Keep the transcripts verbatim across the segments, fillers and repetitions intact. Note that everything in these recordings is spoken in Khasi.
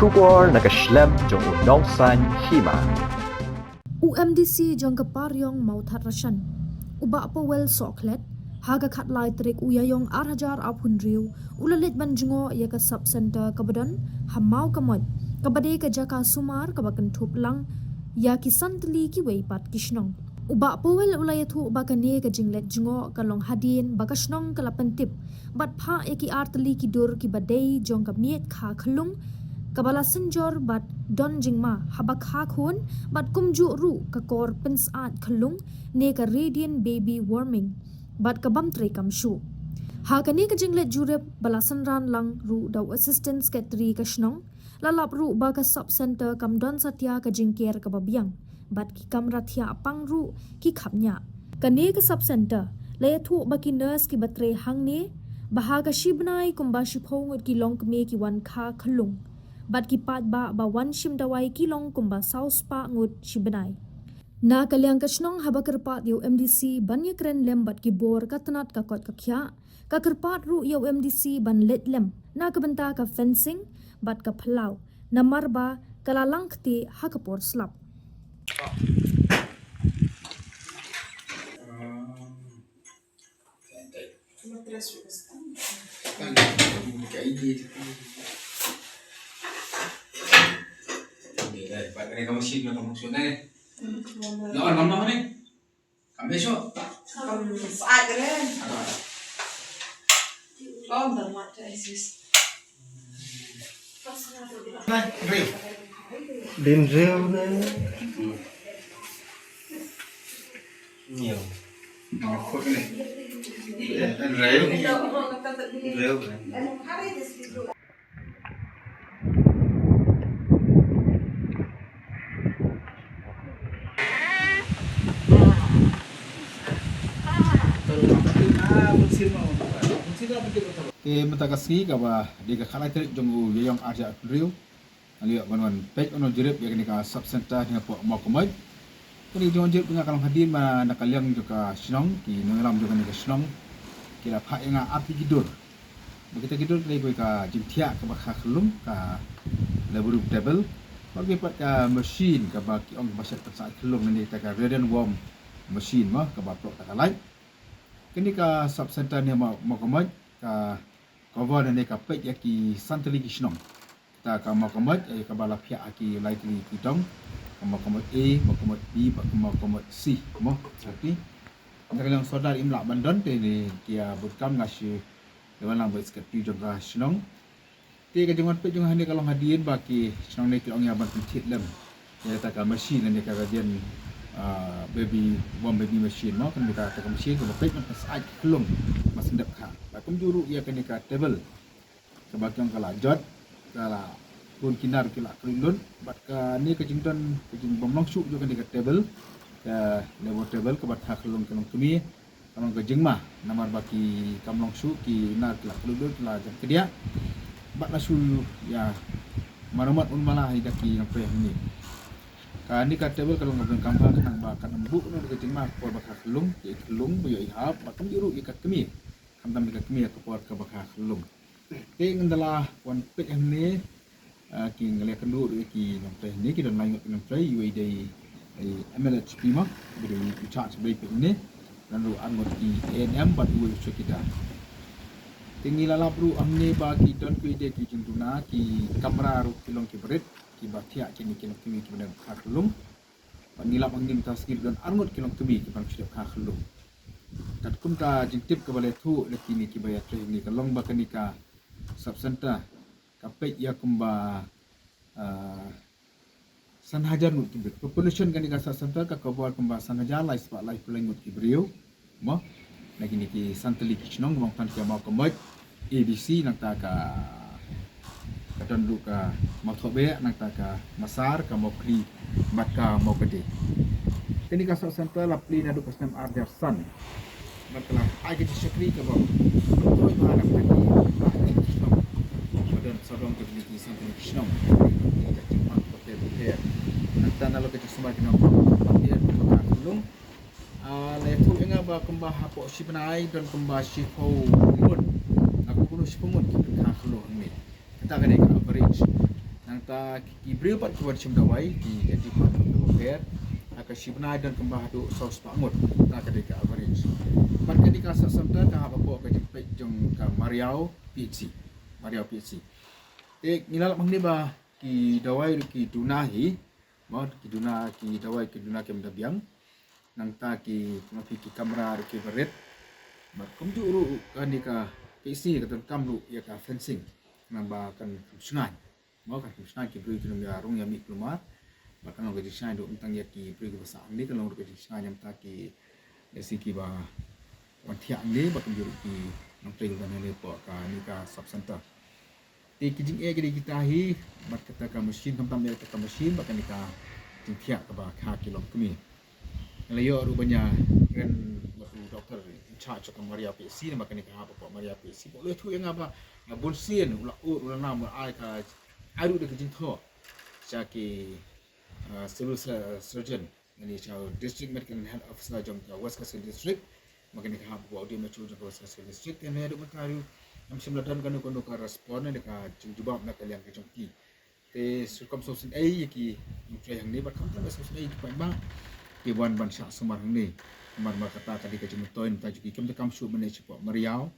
Khubor na ka shlem jong u Nongsaiñ Hima. U M D C jong ka Pariong Mawthadraishan, u Bah Powell Sohkhlet, ha ka khatlai tarik u Ïaïong ar hajar arphew hynriew, u la leit ban jngoh ïa ka sub center kaba don ha Mawkamoit, kaba dei ka jaka sumar kaba kynthup lang ïa ki san tylli kiwei pat ki shnong. U Bah Powell u la ïathuh ba kane ka jingleit jngoh ka long hadien ba ka shnong ka la pyntip bad phah ïa ki ar tylli ki dur kiba dei jong ka miej kha khyllung kaba la synjor bad don jingma haba kha khun, bad kumjuh ruh ka kor pynsyaid khyllung ne ka radiant baby warming bad ka bym treikam shuh. Ha kane ka jingleit jurip ba la synran lang ruh da u Assistant Secretary ka shnong, la lap ruh ba ka sub center kam don satia ka jingker kaba biang bad ki kamra thiah pang ruh ki khapngiah. Kane ka sub center la ïathuh ba ki nurse kiba trei hangne, ba ha ka shi bnai kumba shiphew ngut ki longkmie ki wan kha khyllung, bad ki paidbah ba wan shim dawai ki long kumba saw spah ngut shi bnai. Na ka liang ka shnong, haba kyrpad ïa u M D C ban ïakren lem bad ki bor ka tnat ka koit ka khiah, ka kyrpad ruh ïa u M D C ban leit lem na ka bynta ka fencing bad ka phyllaw, namar ba ka la lang ktieh ha ka por slap. Din riew ne. Riew. Riew. Te mynta ka sngi kaba dei ka khatlai tarik jong u Ïaïong ar hajar arphew hynriew, ngi la ïoh ban wan peit, wan wan jurip ïa kane ka sub center ha Mawkamoit. Kane ka jingjurip jong nga ka long hadien ba na ka liang jong ka shnong, ki nongïalam jong kane ka shnong ki la phah ïa nga ar tylli ki dur. Ba kita ki dur ki dei kawei ka jingthiah kaba kha khyllung, ka labour room table, bad kawei pat ka machine kaba ki ong ba shet pynsyaid khyllung, ne kita ka radiant warm machine mo, kaba pynlong ïa ka light. Kane ka sub center ne Maw, Mawkamoit, ka cover ne ka peit ïa ki san tylli ki shnong. Kita ka Mawkamoit, eh, kaba la phiah ha ki lai tylli ki dong. Ka Mawkamoit A, Mawkamoit B, bad ka Mawkamoit C mo. Tapi na ka liang sordar im lah ban don, te ne ki ïa bud kam, nga shu ïa wan lang bad secretary jong ka shnong. Te ka jingwan peit jong nga hangne ka long hadien ba ki shnong ne ki ong ïa ban pynthied lem ïa kata ka machine ne ka radiant, ah, baby, warm baby machine mo, kane kata ka machine kaba peit ban pynsyaid khyllung ba sngewdep kha. Bad kumjuh ruh ïa kane ka table kaba ki ong ka la jot, ka la, bun ki nar ki la khlud lut, bad kane ka jingdon, ka jingbym long shuh jong kane ka table, ka labour table kaba kha khyllung ki longkmie, ka long ka jingma, namar ba ki, kam long shuh, ki nar ki la khlud lut, ki la jan kdiah. Bad la shu ïa maramat un mala ïa ki nongtrei hangne. Kane ka table ka long kaba donkam bha, khnang ba kan ym buh noh ka jingma ha ka por ba kha khyllung, ïa i khyllung ba ïoh i hap, bad kumjuh ruh ïa ka kmie, khamtam ïa ka kmie ha ka por kaba kha khyllung. Te ngan da la wan peit hangne, ah, ki, nga la ïakynduh ruh ïa ki nongtrei hangne, ki don lai ngut ki nongtrei, iwei i dei i M L H P mo, iba dei in charge ba i peit hangne, don ruh ar ngut ki A N M bad uwei u chowkidar. Te ngi la lap ruh hangne ba ki don kiwei de ki jingduna, ki kamra ruh ki long kiba rit, kiba thiah kine ki longkmie kiba dang kha khyllung. Bad ngi lap hangne mynta ka sngi don ar ngut ki longkmie kiba dang shu dep kha khyllung. Katkum ka jingtip kaba la ïathuh da kine kiba ïatrei hangne, ka long ba kane ka sub center ka peit ïa kumba, ah, san hajar ngut ki briew. Population kane ka sub center ka cover kumba san hajar lai spah laiphew lai ngut ki briew mo, na kine ki san tylli ki shnong, ba ong than ki Mawkamoit A B C, nangta ka, ka don ruh ka Mawthohbeh, nangta ka Masar, ka Mawkhli bad ka Mawkdie. Kane ka sub center la plie naduh ka snem ar hajar san. Bad ka la ai ka jingshakri kaba kongsan bha na ka kti, ba don sawdong ka kti ki san tylli ki shnong. Ka jingmang ka ter ka ter. Nangta nalor ka jingsumar ki nong ka ter ka ter khlung. Ah, la ïathuh ïa nga ba kumba hapoh shi bnai don kumba shiphew ngut, na kumno shiphew ngut ki pynkha khlung hangne. Kata ka dei ka average. Nangta ki briew pat ki wan shim dawai ki ka department ka bapher, ha ka shi bnai don kumba haduh saw spah ngut, na ka dei ka average. Bad ka dei ka sub center ka hap hapoh ka jingpeit jong ka Mariaw P H C. Mariaw P H C. Te ngi la lap hangne ba ki dawai ruh ki duna hi, mo, ki duna, ki dawai ki duna kim da biang. Nangta ki, ki kamra ruh ki barit. Bad kumjuh ruh kane ka P H C ka donkam ruh ïa ka fencing, namar ba kan kham shngaiñ. Mo, kan kham shngaiñ ki briew kin ym ïa rung ïa mih kulmar. Bad kan long ka jingshngaiñ ruh ym tang ïa ki briew kiba sah hangne, kan long ruh ka jingshngaiñ ïa kita ki, ïa ki kiba wan thiah hangne, bad kumjuh ruh ki nongtrei kiba don hangne hapoh kane ka sub center. Te ki jingeh ki dei kita hi, bad kata ka machine, khamtam ïa kata ka machine, bad kane ka jingthiah kaba kha ki longkmie. Nga la ïoh ruh ban ïakren bad u doctor in charge jong ka Mariaw P H C, namar kane ka hap hapoh Mariaw P H C. Bad u la ïathuh ïa nga ba, nga bunsien u la ud, u la nam, u la ai ka, ai ruh da ka jingthoh sha ki, ah, civil sur-, surgeon, lane sha District Medical and Health Officer jong ka West Khasi Hills District. Namar kane ka hap hapoh u D M H O jong ka West Khasi Hills District. Te naduh mynta ruh ngam shym la don kano kano ka respond ne ka jingjubab na ka liang ka jong ki. Te shu kam sngewsynei ïa ki nongtrei hangne, bad khamtam sngewsynei ïa ki paidbah ki wan ban shah sumar hangne. Namar ba kata ka dei ka jingmyntoi, namar ba ki kam da kam shuh ban leit shapoh Mariaw.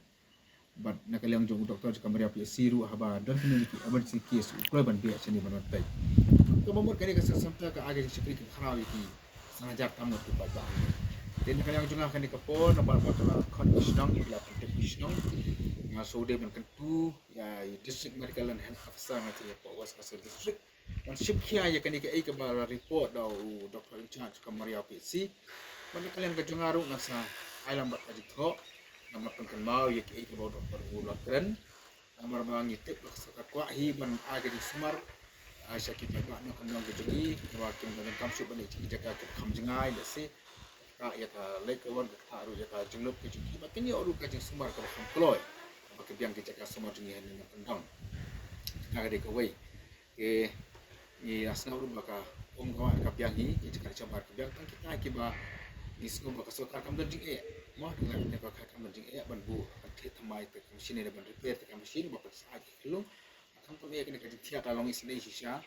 Bad na ka liang jong u doctor jong ka Mariaw P H C ruh, haba don kine ki emergency case u kloi ban beh shane ban wan peit. Kaba mut kane ka sub center ka ai ka jingshakri kaba khraw ïa ki san hajar tam ngut ki paidbah. Te na ka liang jong nga kane ka por, namar ba ka la khot ki shnong, ki la pyntip ki shnong, nga shu dei ban kyntu ïa i District Medical and Health Officer nga jong ka West Khasi District ban shim khia ïa kane kaei kaba la report da u doctor in charge ka Mariaw P H C. Bad na ka liang ka jong nga ruh nga sa ai lang bad ka jingthoh, namar pynkynmaw ïa kaei kaba u doctor u la kren. Namar ba ngi tip ba ka sorkar kwah hi ban ai ka jingsumar, ah, sha ki paidbah nongkyndong ka jong ngi, ba kim da donkam shuh ban leit sha ki jaka kiba kham jngai, lehse ka ïa ka leit ka wan, ka ktah ruh ïa ka jinglut ka jong ki, ba kin ïoh ruh ka jingsumar kaba kham kloi, ba ka biang ki jaka sumar jong ngi hangne nongkyndong. Kata ka dei kawei. Te ngi la sngew ruh ba ka um ka wah ka biang hi, ki jaka jamar ka biang, tang kita kiba ngi sngew ba ka sorkar kam don jingeh. Mo, tang kita kiba kam don jingeh ban buh, ban thied thymmai ïa ka machine, ban repair ïa ka machine, ba pynshai ïa ki khyllung. Khamtam ïa kane ka jingthiah ka long isynei shisha,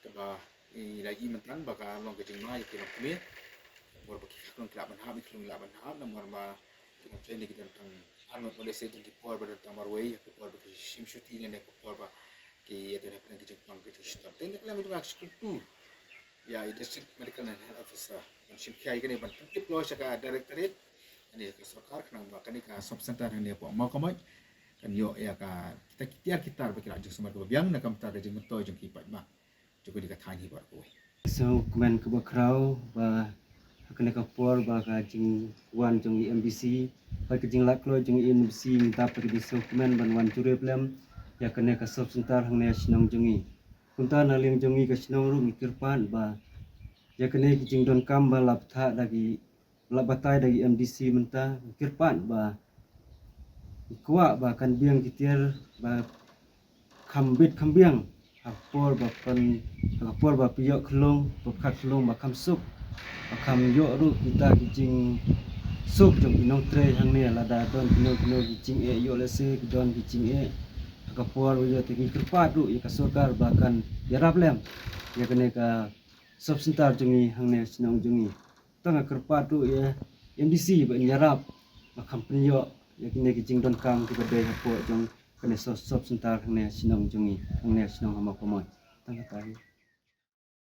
kaba i la i mynta ba ka long ka jingma ïa ki longkmie. Bor ba ki khyllung ki lah ban hap, ki khyllung ki lah ban hap, namar ba ki nongtrei ne ki don tang arngut, lehse don ki por ba don tang marwei, ki por ba ki shim shuti ne ki por ba ki ïa don hapdeng ki jingpang ki jingshitom. Te na ka liang jong nga ka sngewthuh ïa i District Medical and Health Officer ban shim khia ïa kane, ban pyntip kloi sha ka directorate, kane ka sorkar, khnang ba kane ka sub center hangne hapoh Mawkynmaw kan ïoh ïa ka, kita ki tiar ki tar ba ki lah jingsumar kaba biang na ka bynta ka jingmyntoi jong ki paidbah jong kane ka thaiñ hi baroh kawei. Sngewkmen kaba khraw ba ha kane ka por ba ka jingwan jong i M D C, ba ka jinglad kloi jong i M D C, mynta ba ka jingsngewkmen ban wan jurip lem ïa kane ka sub center hangne ha shnong jong ngi. Kumta na liang jong ngi ka shnong ruh ngi kyrpad ba ïa kane ka jingdonkam ba la bthah da ki, la batai da ki M D C mynta, ngi kyrpad ba ngi kwah ba kan biang ki tiar ba kham bit kham biang. Ha ka por ba pyn, ha ka por ba phi ïoh khyllung, ba phi khah khyllung ba kham suk, ba kham ïoh ruh kita ki jingsuk jong ki nongtrei hangne, lada don kino kino ki jingeh, ïoh lehse ki don ki jingeh. Ha ka por ba ïoh te ngi kyrpad ruh ïa ka sorkar ba kan ïarap lem ïa kane ka sub center jong ngi hangne shnong jong ngi. Tang nga kyrpad ruh ïa M D C ba in ïarap ba kham pynïoh ïa kine ki jingdonkam kiba dei hapoh jong kane sub, sub center hangne shnong jong ngi, hangne shnong ha Mawkynmaw. Tang kata hi.